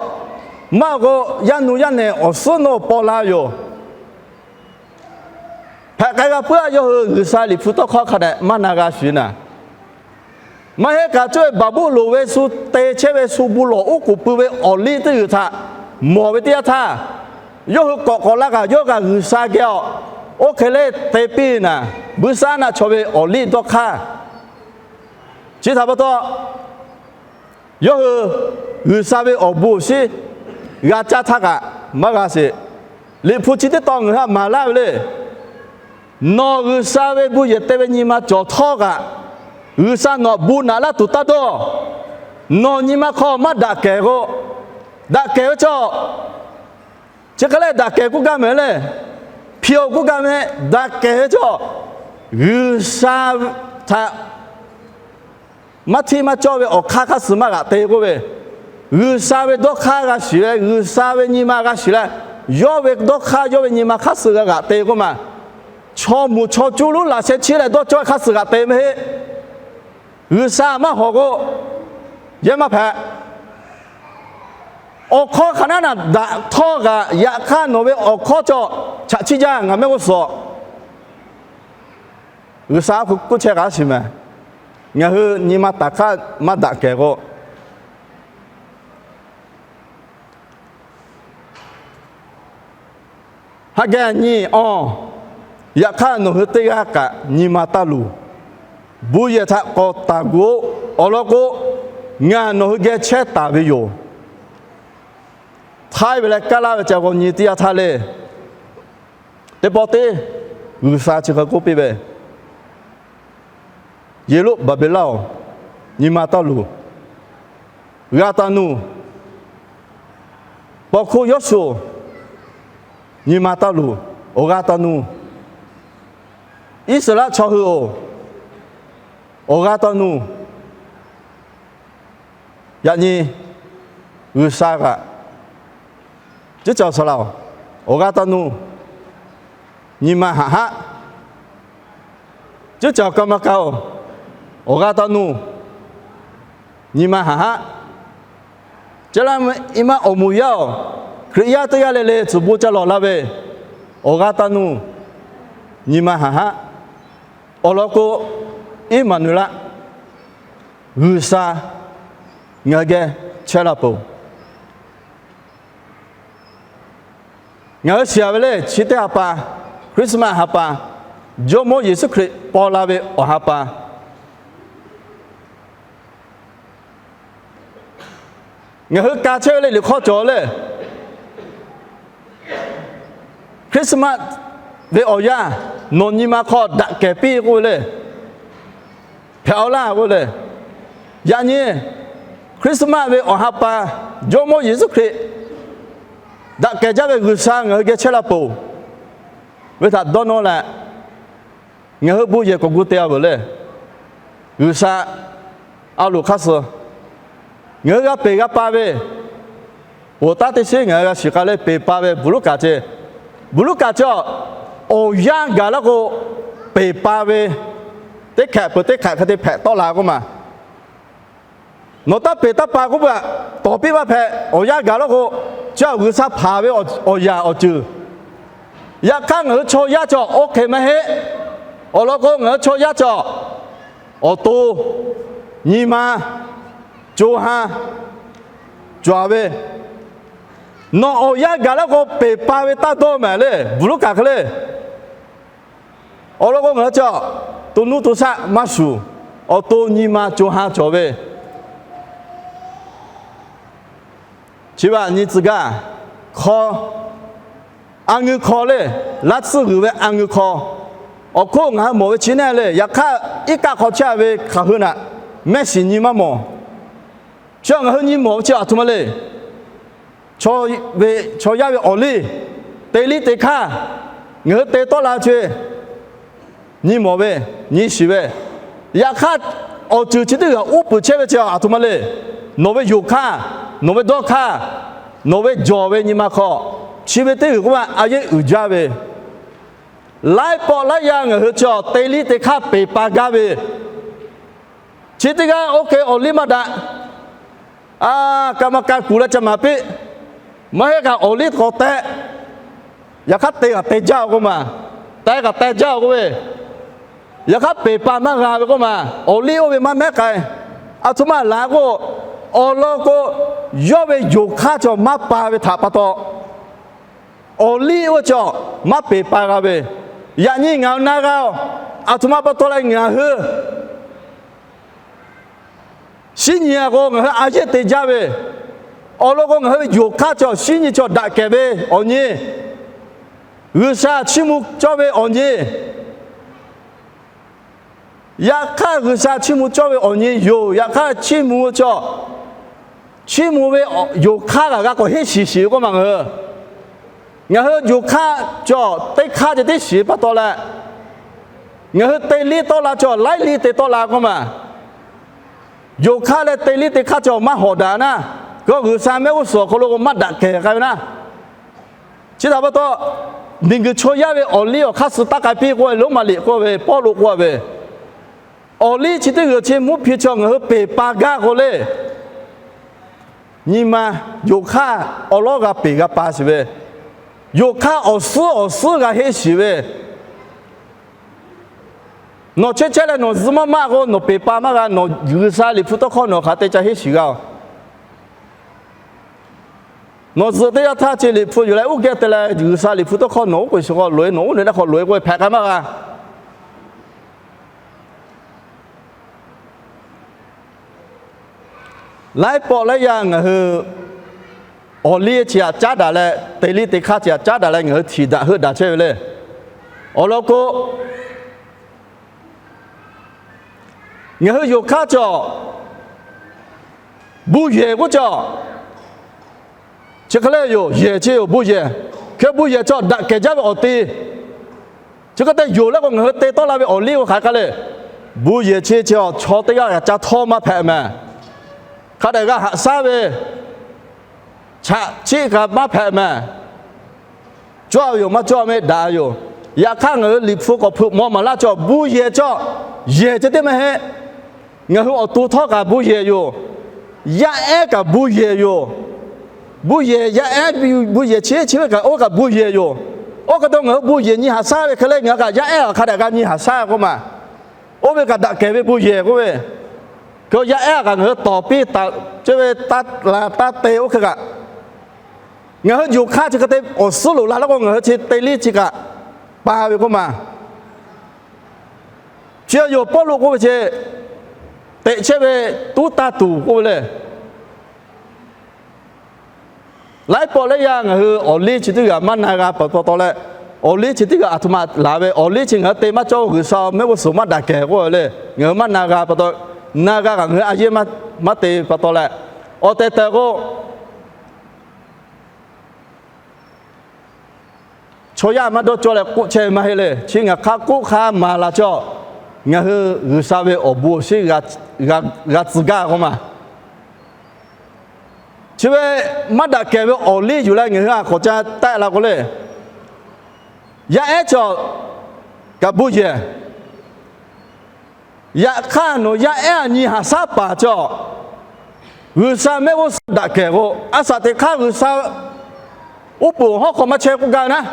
Maˇ k'o, yaˇ nu yaˇ nehˬ awˬ suhˉ nawˬ paw la ve yoˬ. Hpehꞈ k'ai g'a puiˉ a, yawˇ hui G'uiˬsha Liꞈ hpu tawˇ hkawˇ hk'a dehꞈ maˇ na g'a shiˍ naˍ. Maˇ heˆ kaꞈ, cawˇ ve Baˍbuˍlonˍ ve shu te chehˇ ve shu bon lawˬ oˉ k'oˍ pui ve awˬ liˇ teˇ g'uiˬ htaꞈ mawˬ ve teˇ yanˇ htaˇ, yawˇ hui k'awꞈ k'awꞈ la kaꞈ yawˇ kaꞈ G'uiˬsha geh awˬ, oˇ hk'e le te piˇ naˍ, buiˇshaˆaˉnaˆ chaw ve awˬ liˇ dawˇ hk'aˇ. Chi htaꞈ pa taw, yawˇ hui G'uiˬsha ve awˬ bon awˬ shinˉ g'a caˇ htaˇ kaꞈ maˇ g'a sheˍ. Liꞈ hpu chi teˇ tawn ngaˬ hui htaꞈ maˍ laˇ ve le. Nawˬ G'uiˬsha ve bon yehˬ te ve nyi ma cawˬ htawˇ kaꞈ, G'uiˬsha nawˬ htaꞈ bon naꞈ laˇ tuˬ taˇ dawˇ. Nawˬ nyi ma hk'aw maˇ daꞈ kehˬ k'o, daꞈ kehˬ ve cawˬ, chi hk'e leh daꞈ kehˬ k'oˆ gaˇ mehˍ le. Hpi awˬ k'oˆ gaˇ mehˍ, daꞈ kehˬ ve cawˬ, G'uiˬsha htaꞈ maˇ hteˇ maˇ cawˇ ve awˬ hk'aˇ hk'aˇ suh maˇ g'aꞈ te k'oˆ ve, G'uiˬsha ve dawˇ hk'aˇ g'a shiˍ leh, G'uiˬsha ve nyi ma g'a shiˍ leh, yawˇ ve dawˇ hk'aˇ yawˇ ve nyi ma hk'aˇ suh g'a g'aꞈ te k'oˆ ma. Chaw moˍ chaw cuˇ luˉ laꞈ sheh chiˇ leh dawˇ cawˇ ve hk'aˇ suh g'aꞈ te mehˍ heˆ. G'uiˬsha maˇ hawˍ k'o, yehˇ maˇ hpehꞈ. Awˬ hkawˇ hk'aˬ naˉ naꞈ daꞈ htawˇ kaꞈ, yaꞈ hk'aˇ nawˬ ve awˬ hkawˇ cawˬ chaꞈ chiˇ jaˇ ngaˬ mehˆ g'uˇ suhˍ. G'uiˬsha k'oˆ chehˇ kaꞈ shiˍ mehˍ. Ngaˬ hui nyi ma taˍ hk'aˇ maˇ daꞈ kehˬ k'o, ha geh nyi awˬ, yaꞈ hk'aˇ nawˬ hui teˇ g'aˇ kaꞈ nyi ma taˇ luˬ. Bon yehˬ htaꞈ k'awꞈ taˍ gu-oˆ. Awˬ lawn k'o, ngaˬ nawˬ hui geh chehˇ taˍ ve yoˬ. Htaiˇ ve leh kaˇ laˇ ve ca g'aw nyi teˇ yanˇ htaˇ le, teˇ pawˆ teˇ G'uiˬsha chi hk'e k'oˆ piˇ ve, Yeˍruˆbaˍbeˍlaˆ-oˬ, nyi ma taˇ luˬ. G'a taˇ nuˇ. Paw hkuˇ Yawˇshuˍ, nyi ma taˇ luˬ. Awˬ g'a taˇ nuˇ. Iˉsaˍreˍlaˆ chaw hui-oˬ, awˬ g'a taˇ nuˇ. Yaꞈ nyi G'uiˬsha kaꞈ, ciˉ caoˬ saˍ laˍ-oˬ, awˬ g'a taˇ nuˇ, nyi ma haꞈ haˆ. Ciˉ caoˬ ka ma ka-oˬ, awˬ g'a taˇ nuˇ, nyi ma haꞈ haˆ. Caˇ laˇ, i maˇ awˬ moˍ yaˇ-oˬ, Hkriꞈ yaˇ teˇ g'aˇ le le tcuhˍ bon ca lawˬ la ve, awˬ g'a taˇ nuˇ, nyi ma haꞈ haˆ. Awˬ lawn k'o, Iˉmaˍnuˍlaˆ, G'uiˬsha ngaˬ hui geh chehˇ la peuˬ. Ngaˬ hui shiˍ-a ve le, chi teˇ ha pa, Christmas ha pa, Jawˇmawˇ Yeˍsuˆ Hkriꞈ paw la ve awˬ ha pa. Ngaˬ hui ka chehˇ ve le, liꞈ hk'aw cawˬ le, Christmas ve awˬ yanˇ nawˬ nyi ma hk'aw daꞈ kehˬ piˇ k'oˆ ve le, hpehꞈ-aw laˇ k'oˆ le. Yaꞈ nyi Christmas ve awˬ ha pa, Jawˇmawˇ Yeˍsuˆ Hkriꞈ daꞈ kehˬ jaˇ ve G'uiˬsha ngaˬ hui geh chehˇ la peuˬ ve htaꞈ dawˇ nawˇ leh, ngaˬ hui bon yehˬ k'awꞈ gu te-a veuˬ le. G'uiˬsha a loˍ hk'aˇ suh ngaˬ hui g'a peˬ g'a pa ve, poˬ taˉ teˇ shiˉ ngaˬ hui g'a shiˍ k'ai leh peˬ pa ve buˬ luˉ kaˍ ce, buˬ luˉ kaˍ ce, awˬ yanˇ gaˬ laˇ k'o, peˬ pa ve teˇ hkehꞈ peuˬ teˇ hkehꞈ hk'e te hpehꞈ tawˆ la k'oˆ ma. Nawˬ taˇ peˬ taˇ pa k'oˆ ve aꞈ, tawˍ piˇ maˇ hpehꞈ. Awˬ yanˇ gaˬ laˇ k'o, chi G'uiˬsha hpanˍ ve awˬ yaꞈ awˬ ceuˬ. Yaꞈ hk'aˇ ngaˬ hui chaw yaˇ cawˬ oˇ hk'e maˇ heˆ. Awˬ lawn k'o, ngaˬ hui chaw yaˇ cawˬ awˬ to, nyi ma, co ha cawˬ ve, nawˬ awˬ yanˇ gaˬ laˇ k'o, peˬ pa ve taˇ dawˇ mehˍ le, bvuhˬ lonˉ kaꞈ hk'e le. Awˬ lawn k'o, ngaˬ hui cawˬ to nuˇ to shaˆ maˇ shuˍ, awˬ to, nyi ma, co ha cawˬ ve. Chi ve nyi tcuh gaˇ, hk'aw, a ngeu hk'aw le, laˇ tsuhˇ g'uiˬ ve a ngeu hk'aw, awˬ hk'oˆ ngaˬ hui mawˬ ve chi neˇ le. Yaꞈ hk'aˇ, iˉ kaˆ hk'aw chehˇ ve hk'aˬ hui naꞈ mehˆ shiˍ nyi maˇ mawˬ. Chi ngaˬ hui nyi mawˬ ve chi aˬ htoꞈ ma le. Chaw ve, chaw yaˇ ve awˬ liˇ, te liˇ te hkaˇ, ngaˬ hui te tawˆ la ve chi nyi mawˬ ve, nyi shiˍ ve. Yaꞈ hk'aˇ, awˬ ceuˬ chi teˇ g'aˇ uˉ peunˍ chehˇ ve chi aˬ htoꞈ ma le. Nawˬ ve yonˍ hkaˇ, nawˬ ve dawˇ hkaˇ, nawˬ ve jawˬ ve nyi ma hk'aw, chi ve teˇ g'uiˬ k'oˆ ma a yehˉ uiˍ jaˇ ve. Laiˉ pawˆ laiˉ yaˇ ngaˬ hui cawˬ te liˇ te hkaˇ peˬ pa gaˇ ve. Chi teˇ g'aˇ oˇ hk'e awˬ liˇ maˇ daꞈ. A, kaꞈ maˇ ka kuˬ leh ca maˍ piˇ. Maˇ heˆ kaꞈ awˬ liˇ k'awꞈ teh. Yaꞈ hk'aˇ te kaꞈ te jaˇ-oˬ k'oˆ ma. Teh kaꞈ teh jaˇ-oˬ k'oˆ ve. Yaꞈ hk'aˇ peˬ pa maˇ g'a ve k'oˆ ma. Awˬ liˇ oˇ ve maˇ mehˉ k'ai. Aˬ htoꞈ ma laˬ k'o, awˬ lawn k'o, yawˇ ve yonˍ hk'aˇ cawˬ maˇ pa ve htaꞈ pa taw, awˬ liˇ oˇ cawˬ maˇ peˬ pa g'a ve. Yaꞈ nyi ngaˬ hui na g'a-oˬ, aˬ htoꞈ ma pa taw leh ngaˬ hui shinˉ nyi-a k'o ngaˬ hui a yehˉ te jaˇ ve, awˬ lawn k'o ngaˬ hui ve yonˍ hk'aˇ cawˬ shinˉ nyi cawˬ daꞈ kehˬ ve awˬ nyi, G'uiˬsha chiˇ mvuh cawˇ ve awˬ nyi, yaꞈ hk'aˇ G'uiˬsha chiˇ mvuh cawˇ ve awˬ nyi yoˬ. Yaꞈ hk'aˇ chiˇ mvuh cawˬ, chiˇ mvuh ve yonˍ hk'aˇ kaꞈ g'a k'awꞈ henˇ shiˍ shiˍ ve k'oˆ ma ngaˬ hui. Ngaˬ hui yonˍ hk'aˇ cawˬ teˇ hk'aˇ ceh tiˉ shiˍ pa taw leh, ngaˬ hui te liˇ tawˆ la cawˬ laiˉ liˇ te tawˆ la k'oˆ ma. Yonˍ hk'aˇ leh te liˇ te hk'aˇ cawˬ maˇ hawˍ daꞈ naˇ, k'o G'uiˬsha mehˆ g'uˇ suhˍ awˬ hk'aw lo k'o maˇ daꞈ kehˬ k'ai ve naˇ. Chi htaꞈ pa taw, miˬguiˬ chaw yaˇ ve awˬ liˇ awˬ hk'aˇ suh taˇ k'ai piˇ k'oˆ ve, Roˉmaꞈ liꞈ k'oˆ ve, Pawˇluꞈ k'oˆ ve, awˬ liˇ chi teˇ g'uiˬ chi mvuhˇ hpiˇ chaw ngaˬ hui peˬ pa gaˇ k'o le, nyi ma yonˍ hk'aˇ awˬ lawˉ g'a peˬ g'a pa shiˍ ve, yonˍ hk'aˇ awˬ suhˉ awˬ suhˉ g'a henˇ shiˍ ve, nawˬ chehˇ chehˇ leh nawˬ zuh maˇ maˇ k'o nawˬ peˬ pa maˇ g'a. Nawˬ G'uiˬsha Liꞈ hpu tawˇ hkawˇ nawˬ hk'aˬ te ca henˇ shiˍ g'a-oˬ. Nawˬ zuhꞈ teˇ yanˇ htaˇ chi Liꞈ hpu yuˬ leh uˉ geh te leh G'uiˬsha Liꞈ hpu tawˇ hkawˇ nawˬ oˉ k'oˍ shiˍ k'o loꞈ-e, nawˬ oˉ nehˬ leh hk'aw loꞈ-e k'oˆ ve hpehꞈ k'ai maˇ g'a. Laiˉ pawˆ laiˉ yaˇ ngaˬ hui awˬ liˇ chi htaꞈ caˉ daꞈ leh, te liˇ te hk'aˇ chi htaꞈ caˉ daꞈ leh ngaˬ hui htiꞈ daꞈ heuˆ daꞈ chehˇ ve le. Awˬ lawn k'o, ngaˬ hui yonˍ hk'aˇ cawˬ buh yehˬ k'oˆ cawˬ. Chi hk'e le yoˬ, yehˬ chi yoˬ buh yehˬ. Hk'e buh yehˬ cawˬ daꞈ kehˬ jaˇ ve awˬ te. Chi hk'e te yoˬ leh k'o ngaˬ hui te tawˆ la ve awˬ liˇ k'o hk'aˬ hk'e le. Buh yehˬ chi chi awˬ chaw teˇ g'aˇ g'a ca htawˇ maˇ hpehꞈ mehˍ. Hk'a dehꞈ g'a haꞈ shaˉ ve, chaꞈ chiˆ kaꞈ maˇ hpehꞈ mehˍ. Cawˇ ve yoˬ maˇ cawˇ mehˍ daꞈ yoˬ. Yaꞈ hk'aˇ ngaˬ hui Liꞈ hpu k'awꞈ hpeuꞈ maw maˍ laˇ cawˬ, buh yehˬ cawˬ, yehˬ ceh tiˉ maˇ heˆ. Ngaˬ hui awˬ to htawˇ kaꞈ buh yehˬ yoˬ. Yaˇ ehˉ kaꞈ buh yehˬ yoˬ. Buh yehˬ, yaˇ ehˉ, buh yehˬ chi chi ve kaꞈ oˇ kaꞈ buh yehˬ yoˬ. Oˇ hk'e te ngaˬ hui buh yehˬ nyi haꞈ shaˉ ve hk'e le, ngaˬ hui kaꞈ yaˇ ehˉ hk'a dehꞈ g'a nyi haꞈ shaˉ k'oˆ ma. Oˇ ve kaꞈ daꞈ kehˬ ve buh yehˬ k'oˆ ve, hk'e yaˇ ehˉ kaꞈ ngaˬ hui tawˍ piˇ taˍ, chi ve taˇ la taˇ te oˇ hk'e kaꞈ, ngaˬ hui yonˍ hk'aˇ chi hk'e te awˬ suhˉ loꞈ la leh k'o ngaˬ hui chi te liˇ chi kaꞈ pa ve k'oˆ ma. Chi yoˬ Pawˇluꞈ k'oˆ ve chi, teꞈ chehˇ ve tuˉ taˇ tuˬ k'oˆ ve le. Laiˉ pawˆ laiˉ yaˇ ngaˬ hui awˬ liˇ chi teˇ g'aˇ maˇ na g'a pa taw leh, awˬ liˇ chi teˇ g'aˇ aˬ htoꞈ ma laˬ ve, awˬ liˇ chi ngaˬ hui te maˇ cawˇ, G'uiˬsha mehˆ g'uˇ suhˍ maˇ daꞈ kehˬ k'oˆ ve le. Ngaˬ hui maˇ na g'a pa taw, na g'a kaꞈ ngaˬ hui a yehˉ maˇ te pa taw leh, awˬ tehˬ tehˬ k'o, chaw yaˇ maˇ dawˇ cawˇ leh k'oˆ chehˇ ve maˇ heˆ le. Chi ngaˬ hk'a k'oˆ hk'a maˍ la cawˬ, ngaˬ hui G'uiˬsha ve awˬ bon awˬ shinˉ g'a tcuh gaˇ k'oˆ ma. Chi ve maˇ daꞈ kehˬ ve awˬ liˇ yuˬ leh ngaˬ hui a k'awꞈ ca tehˆ la k'o le, yaˇ ehˉ cawˬ kaꞈ buh yehˬ, Yaꞈ hk'aˇ nawˬ yaˇ ehˉ a nyi haˍ shaˉ paˍ cawˬ, G'uiˬsha mehˆ g'uˇ suhˍ daꞈ kehˬ k'o, a shaꞈ teꞈ hk'aˇ G'uiˬsha uˉ peunˍ awˬ hawˉ hk'aw maˇ chehˇ k'oˆ gaˇ ve naˉ.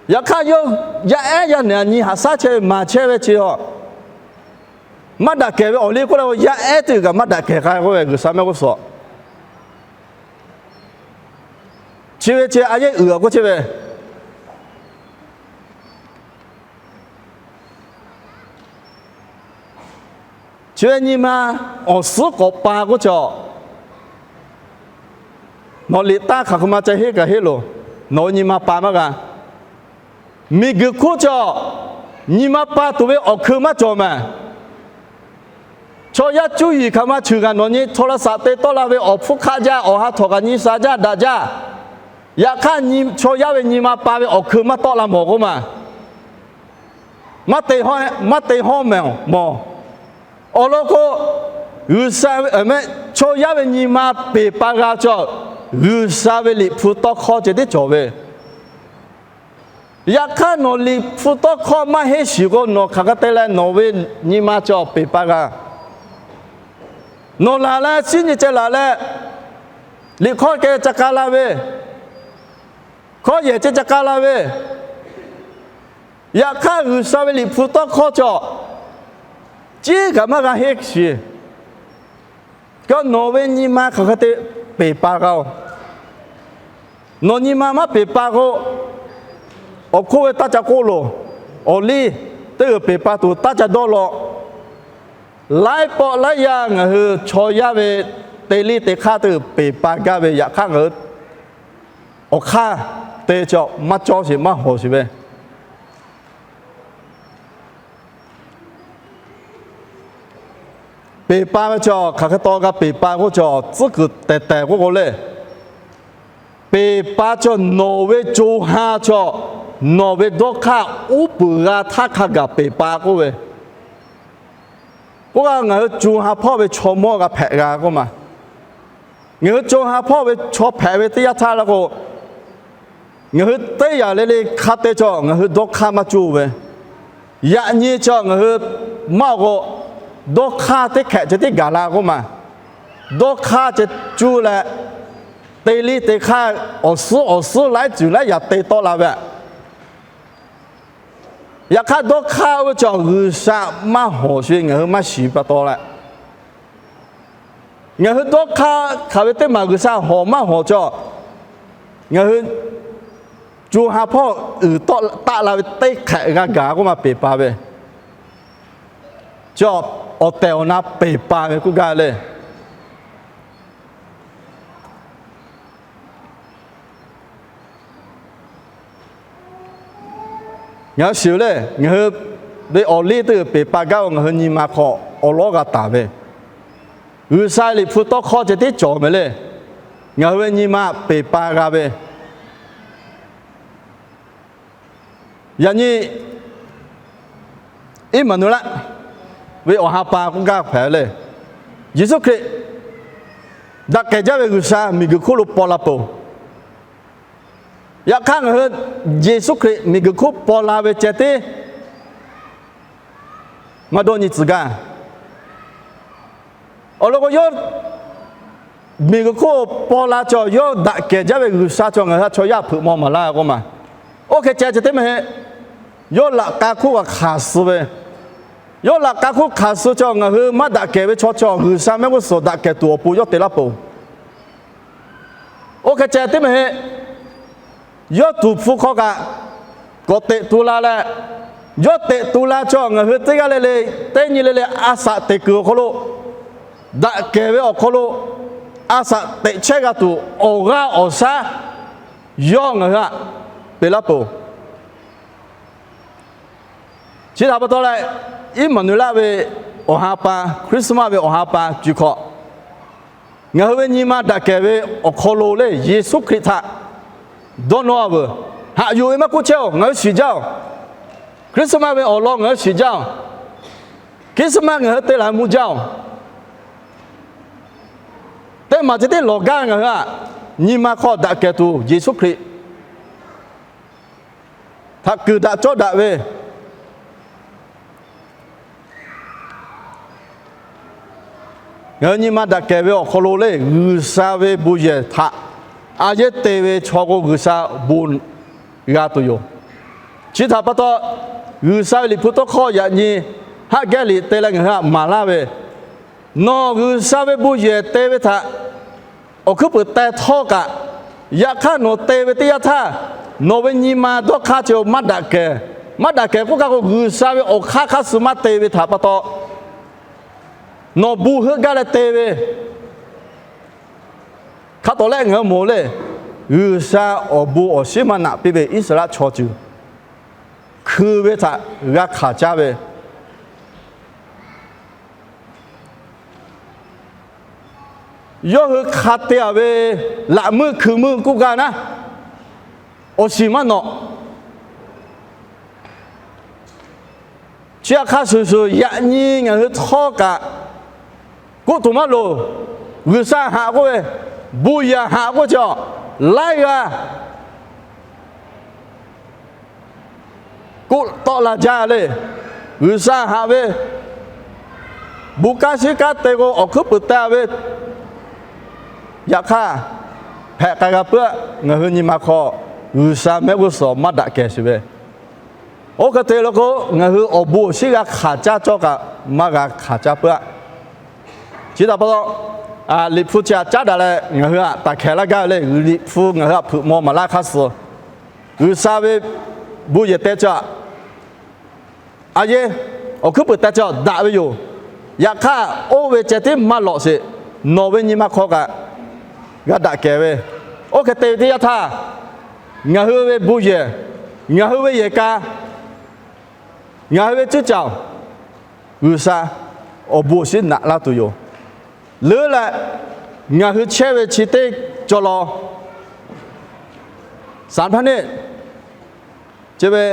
Yaꞈ hk'aˇ yawˇ yaˇ ehˉ yaˇ nehˬ a nyi haˍ shaˉ chehˇ ve maˍ chehˇ ve chi a, maˇ daꞈ kehˬ ve awˬ liˇ k'oˆ leh, yaˇ ehˉ teˇ g'aˇ maˇ daꞈ kehˬ k'ai k'oˆ ve G'uiˬsha mehˆ g'uˇ suhˍ chi ve chi a yehˉ uiˍ a k'oˆ chehˇ ve Chi ve nyi ma awˬ suhˉ k'awꞈ pa k'oˆ cawˬ. Nawˬ liꞈ taˇ hk'aˬ hk'e ma ca henˇ kaꞈ henˇ loˬ. Nawˬ ve nyi ma pa maˇ g'a. Miˬguiˬ hk'oˆ cawˬ, nyi ma pa tuˬ ve awˬ hkeu maˇ cawˬ mehˍ. Chaw yaˇ cuˇ yiˍ hk'aˬ ma cheuˬ kaꞈ nawˬ nyi chaw la shaꞈ te tawˆ la ve awˬ hpfuhˇ hk'aˆ jaˇ, awˬ ha htawꞈ kaꞈ nyi sha jaˇ daꞈ jaˇ. Yaꞈ hk'aˇ, chaw yaˇ ve nyi ma pa ve awˬ hkeu maˇ tawˆ la mawˬ k'oˆ ma. Maˇ te hawˉ mehˍ mawˬ. Awˬ lawn k'o, G'uiˬsha, chaw yaˇ ve nyi ma peˬ pa g'a cawˬ, G'uiˬsha ve Liꞈ hpu tawˇ hkawˇ ceh tiˉ cawˬ ve. Yaꞈ hk'aˇ, nawˬ Liꞈ hpu tawˇ hkawˇ maˇ henˇ shiˍ k'o, nawˬ hk'aˬ hk'e te leh nawˬ ve nyi ma cawˬ peˬ pa g'a. Nawˬ laˬ leh, shiˉ nyi ceh laˬ leh, liꞈ hkawˇ ceh ca k'a la ve, hkawˇ yehˬ ceh ca k'a la ve, yaꞈ hk'aˇ, G'uiˬsha ve Liꞈ hpu tawˇ hkawˇ cawˬ, ciˉ kaꞈ maˇ g'a henˇ shiˍ. Kaꞈ nawˬ ve nyi ma hk'aˬ hk'e te peˬ pa g'a-oˬ. Nawˬ nyi ma maˇ peˬ pa k'o, awˬ hk'oˆ ve taˇ ca k'oˆ loˬ. Awˬ liˇ teˇ g'uiˬ peˬ pa tuˬ taˇ ca dawˇ law. Laiˉ pawˆ laiˉ yaˇ ngaˬ hui chaw yaˇ ve te liˇ te hk'aˇ teˇ g'uiˬ peˬ pa gaˇ ve, yaꞈ hk'aˇ ngaˬ hui awˬ hk'aˇ te cawˬ maˇ cawˇ sheˍ maˇ hawˍ sheˍ ve Peˬ pa ve cawˬ, hk'aˬ hk'e taw g'a peˬ pa k'oˆ cawˬ, tcuhˉ kuiˬ tehˬ tehˬ k'oˆ k'o le. Peˬ pa cawˬ nawˬ ve co ha cawˬ, nawˬ ve dawˇ hk'aˇ uˉ peunˍ g'a htaˇ hk'a gaˬ peˬ pa k'oˆ ve. K'oˆ kaꞈ ngaˬ hui co ha hpawˇ ve chaw mawˇ g'a hpehꞈ g'a k'oˆ ma. Ngaˬ hui co ha hpawˇ ve chaw hpehꞈ ve teˇ yanˇ htaˇ la k'o, ngaˬ hui teˇ yanˇ le le hk'a te cawˬ ngaˬ hui dawˇ hk'aˇ maˇ coˇ ve, yaꞈ nyi cawˬ ngaˬ hui maˇ k'o, dawˇ hk'aˇ teˇ hkehꞈ ceh tiˉ gaˬ la k'oˆ ma. Dawˇ hk'aˇ ceh coˇ leh, te liˇ te hk'aˇ awˬ suhˉ awˬ suhˉ laiˉ ceuˬ laiˉ yaꞈ te tawˆ la ve. Yaꞈ hk'aˇ, dawˇ hk'aˇ oˇ ve cawˬ G'uiˬsha maˇ hawˍ sheˍ, ngaˬ hui maˇ shiˍ pa taw leh, ngaˬ hui dawˇ hk'aˇ hk'aˬ ve teˇ maˬ G'uiˬsha hawˍ maˇ hawˍ cawˬ, ngaˬ hui co ha hpawˇ uiˍ taˆ la ve teˇ hk'ehꞈ g'a gaˬ k'oˆ ma peˬ pa ve. Cawˬ, awˬ tehˬ awˬ na peˬ pa ve k'oˆ gaˇ le. Ngaˬ hui shiˍ le, ngaˬ hui ve awˬ liˇ teˇ g'uiˬ peˬ pa gaˇ ve ngaˬ hui nyi ma hk'aw awˬ lawˉ g'a taˍ ve, G'uiˬsha liꞈ hpu tawˇ hk'awˇ ceh tiˉ cawˬ mehˍ le. Ngaˬ hui ve nyi ma peˬ pa g'a ve, yaꞈ nyi Iˉmaˍnuˍlaˆ ve awˬ ha pa k'oˆ gaˇ hpehꞈ le. Yeˍsuˆ Hkriꞈ, daꞈ kehˬ jaˇ ve G'uiˬsha miˬguiˬ hk'oˆ lo paw la peuˬ. Yaꞈ hk'aˇ, ngaˬ hui Yeˍsuˆ Hkriꞈ miˬguiˬ hk'oˆ paw la ve ceh tiˉ maˇ dawˇ nyi tcuh gaˇ. Awˬ lawn k'o, yawˇ miˬguiˬ hk'oˆ paw la cawˬ, yawˇ daꞈ kehˬ jaˇ ve G'uiˬsha cawˬ ngaˬ hui a chaw yaˇ hpeuꞈ maw maˍ laˇ k'oˆ ma. Oˇ hk'e ceh ceh tiˉ mehˍ heˆ. Yawˇ laꞈ ka hk'oˆ kaꞈ hk'aˬ suh ve, yawˇ laꞈ ka hk'oˆ hk'aˬ suh cawˬ ngaˬ hui maˇ daꞈ kehˬ ve chaw cawˬ G'uiˬsha mehˆ g'uˇ suhˍ daꞈ kehˬ tuˬ awˬ pon yawˇ te laˇ peuˬ. Oˇ hk'e ceh tiˉ mehˍ heˆ. Yawˇ tuˍ hpfuh hk'aw kaꞈ k'awꞈ teꞈ tu la leh, yawˇ teꞈ tu la cawˬ ngaˬ hui teˇ g'aˇ le le, teˇ nyi le le a shaꞈ teꞈ kuiˬ awˬ hk'aw lo, daꞈ kehˬ ve awˬ hk'aw lo, a shaꞈ teꞈ chehˇ g'a tuˬ awˬ g'aˇ awˬ shaˉ yawˇ ngaˬ hui htaꞈ peꞈ laˇ peuˬ. Chi htaꞈ pa taw leh, Iˉmaˍnuˍlaˆ ve awˬ ha pa, Christmas ve awˬ ha pa cuˬ hk'awꞈ, ngaˬ hui ve nyi ma daꞈ kehˬ ve awˬ hk'aw lo le Yeˍsuˆ Hkriꞈ htaꞈ dawˇ nawˇ a veuˬ. Haꞈ yuˬ ve maˇ k'oˆ chehˇ oˬ, ngaˬ hui shiˍ jaˇ oˬ. Christmas ve awˬ lawn ngaˬ hui shiˍ jaˇ oˬ. Christmas ngaˬ hui te laˬ mvuh jaˇ oˬ. Teˇ maˬ ceh tiˉ lawˬ gaˇ ngaˬ hui a, nyi ma hk'aw daꞈ kehˬ tuˬ Yeˍsuˆ Hkriꞈ htaꞈ kuiˬ daꞈ cawˇ daꞈ ve, Ngaˬ hui nyi ma daꞈ kehˬ ve awˬ hk'aw lo le, G'uiˬsha ve bon yehˬ htaꞈ a yehˉ te ve chaw k'o, G'uiˬsha bon g'a tuˬ yoˬ. Chi htaꞈ pa taw, G'uiˬsha ve Liꞈ hpu tawˇ hkawˇ yaꞈ nyi Haˉ gehˉ liꞈ te leh ngaˬ hui htaꞈ maˍ laˇ ve, nawˬ G'uiˬsha ve bon yehˬ te ve htaꞈ awˬ hkuiˉ puiˍ teh htawˇ kaꞈ, yaꞈ hk'aˇ nawˬ te ve teˇ yanˇ htaˇ, nawˬ ve nyi ma dawˇ hk'aˇ chi maˇ daꞈ kehˬ. Maˇ daꞈ kehˬ k'oˆ kaꞈ k'o, G'uiˬsha ve awˬ hk'aˇ hk'aˇ suh maˇ te ve htaꞈ pa taw, nawˬ bon heuˆ gaˇ leh te ve hk'a tawˍ lehˆ ngaˬ hui moˍ le, G'uiˬsha awˬ bon awˬ shinˉ maˇ naꞈ piˇ ve Iˉsaˍreˍlaˆ chaw ceuˬ hkui ve htaꞈ g'a hkanˍ caˇ ve, yawˇ hui hk'a te-a ve laꞈ meuˇ hkui meuˇ k'oˆ g'a naˉ, awˬ shiˍ maˇ nawꞈ. Chi aꞈ hk'a shuˍ shuˍ yaꞈ nyi ngaˬ hui htawˇ kaꞈ k'oˆ tuˬ maˇ loˍ. G'uiˬsha haꞈ k'oˆ ve, bon yehˬ haꞈ k'oˆ ve chi laiˉ g'aˇ k'oˆ tawˆ la jaˇ le. G'uiˬsha haꞈ ve, bon kanˉ shiˉ kanˉ te k'o awˬ hkuiˉ puiˍ te ve, yaꞈ hk'aˇ hpehꞈ k'ai g'a puiˉ, ngaˬ hui nyi ma hk'aw G'uiˬsha mehˆ g'uˇ suhˍ maˇ daꞈ kehˬ sheˍ ve, oˇ hk'e te le k'o, ngaˬ hui awˬ bon awˬ shinˉ g'a hkanˍ caˇ cawˇ kaꞈ maˇ g'a hkanˍ caˇ puiˉ-a. Chi htaꞈ pa taw, Liꞈ hpu chi htaꞈ caˉ daꞈ leh ngaˬ hui htaꞈ taˍ hkehˍ laˇ gaˇ ve le. Liꞈ hpu ngaˬ hui htaꞈ hpeuꞈ maw maˍ laˇ hk'aˇ suh, G'uiˬsha ve bon yehˬ te chi aꞈ a yehˉ awˬ hkuiˉ puiˍ te chi aꞈ daꞈ ve yoˬ. Yaꞈ hk'aˇ, oˇ ve ceh tiˉ maˇ lawꞈ sheˍ. Nawˬ ve nyi ma hk'aw kaꞈ g'a daꞈ kehˬ ve, oˇ hk'e te ve teˇ yanˇ htaˇ, ngaˬ hui ve bon yehˬ, ngaˬ hui ve yehˬ ka, ngaˬ hui ve cuˉ caˍ-oˬ, G'uiˬsha awˬ bon awˬ shinˉ naꞈ laˇ tuˬ yoˬ. Leuˉ leh ngaˬ hui chehˇ ve chi teˇ cawˬ law, saˍ hpaˇ neˆ, chi ve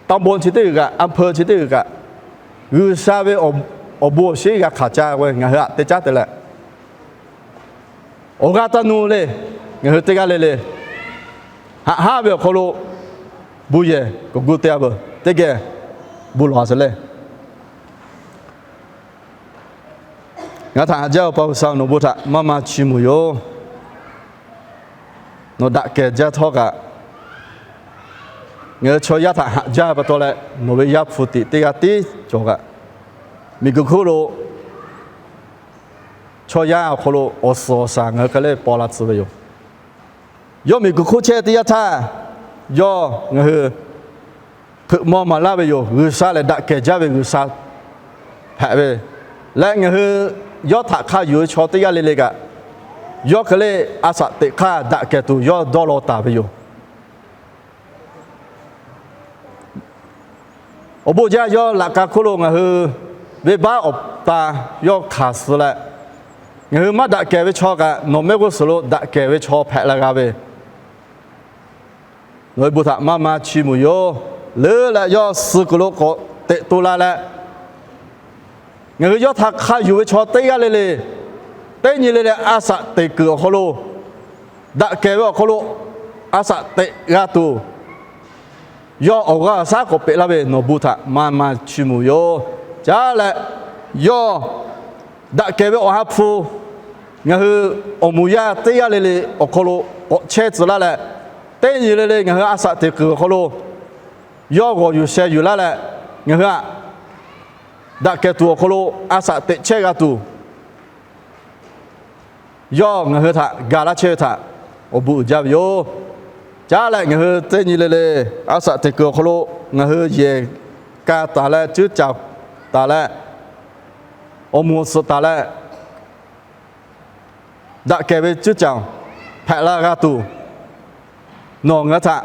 ตำบล chi teˇ g'uiˬ kaꞈ, อำเภอ chi teˇ g'uiˬ kaꞈ, G'uiˬsha ve awˬ bon awˬ shinˉ g'a hkanˍ caˇ ve ngaˬ hui htaꞈ te caˉ te leh, awˬ g'aˇ taˇ nuˇ le. Ngaˬ hui teˇ g'aˇ le le haꞈ haˉ ve awˬ hk'aw lo bon yehˬ k'awꞈ gu te-a veuˬ. Teˇ geh bon lawˬ-a sheˍ le. Ngaˬ htaꞈ haꞈ jaˇ-oˬ, pa G'uiˬsha-oˬ, nawˬ bon htaꞈ maˇ maˇ chiˇ mvuh yoˬ. Nawˬ daꞈ kehˬ jaˇ htawˇ kaꞈ, ngaˬ hui chaw yaˇ htaꞈ haꞈ jaˇ pa taw leh, nawˬ ve Yaˇ hpu tiꞈ teˇ g'aˇ tiˉ cawˬ kaꞈ, miˬguiˬ hk'oˆ lo chaw yaˇ awˬ hk'aw lo awˬ suhˍ awˬ shaˍ ngaˬ hui hk'e le paw la tcuh ve yoˬ. Yawˇ miˬguiˬ hk'oˆ chehˇ teˇ yanˇ htaˇ, yawˇ ngaˬ hui hpeuꞈ maw maˍ laˇ ve yoˬ. G'uiˬsha lehˬ daꞈ kehˬ jaˇ ve G'uiˬsha hpehꞈ ve leh, ngaˬ hui yawˇ htaꞈ hk'a yuˬ ve chaw teˇ g'aˇ le le kaꞈ, yawˇ hk'e le a shaꞈ teꞈ hk'aˇ daꞈ kehˬ tuˬ yawˇ dawˇ law taˍ ve yoˬ. Awˬ bon jaˇ, yawˇ laꞈ ka hk'oˆ lo ngaˬ hui venˇbaˆ awˬ ta yawˇ hkanˍ suh leh, ngaˬ hui maˇ daꞈ kehˬ ve chaw kaꞈ nawˬ mehˆ g'uˇ suhˍ lo daꞈ kehˬ ve chaw hpehꞈ la g'a ve, nawˬ ve bon htaꞈ maˇ maˇ chiˇ mvuh yoˬ. Leuˉ leh yawˇ suh kuiˬ lo k'awꞈ teꞈ to la leh, ngaˬ hui yawˇ htaꞈ hk'a yuˬ ve chaw teˇ g'aˇ le le, teˇ nyi le le a shaꞈ teꞈ kuiˬ awˬ hk'aw lo, daꞈ kehˬ ve awˬ hk'aw lo a shaꞈ teꞈ g'a tuˬ, yawˇ awˬ g'aˇ awˬ shaˉ k'awꞈ peꞈ laˇ ve nawˬ bon htaꞈ maˇ maˇ chiˇ mvuh yoˬ. Caˉ leh, yawˇ daꞈ kehˬ ve Awˬ ha hpu ngaˬ hui awˬ moˍ yaˇ teˇ g'aˇ le le awˬ hk'aw lo k'awꞈ chehˇ tcuh laˇ leh, teˇ nyi le le ngaˬ hui a shaꞈ teꞈ kuiˬ awˬ hk'aw lo yawˇ g'awˬ yuˬ sheh yuˬ laˇ leh, ngaˬ hui htaꞈ daꞈ kehˬ tuˬ awˬ hk'aw lo a shaꞈ teꞈ chehˇ g'a tuˬ, yawˇ ngaˬ hui htaꞈ ga laˇ chehˇ ve htaꞈ awˬ bon uiˍ jaˇ ve yoˬ. Caˉ leh ngaˬ hui teˇ nyi le le a shaꞈ teꞈ kuiˬ awˬ hk'aw lo ngaˬ hui yehˬ ka taˍ leh, cuˉ caˍ taˍ leh, awˬ moˍ awˬ suhˍ taˍ leh, daꞈ kehˬ ve cuˉ caˍ hpehꞈ la g'a tuˬ, nawˬ ngaˬ hui htaꞈ,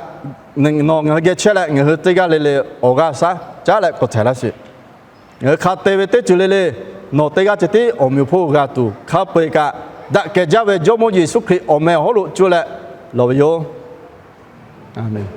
nawˬ ngaˬ hui geh chehˇ leh ngaˬ hui teˇ g'aˇ le le awˬ g'aˇ shaˉ caˉ leh k'awꞈ htehꞈ laˇ sheˍ. Ngaˬ hui hk'a te ve teˇ ceuˬ le le, nawˬ teˇ g'aˇ ceh tiˉ awˬ meh awˬ hponˇ g'a tuˬ, hk'a peu-eˬ kaꞈ daꞈ kehˬ jaˇ ve Jawˇmawˇ Yeˍsuˆ Hkriꞈ awˬ meh awˬ hawˉ lo cuˇ leh lawˬ ve yoˬ. A menˬ.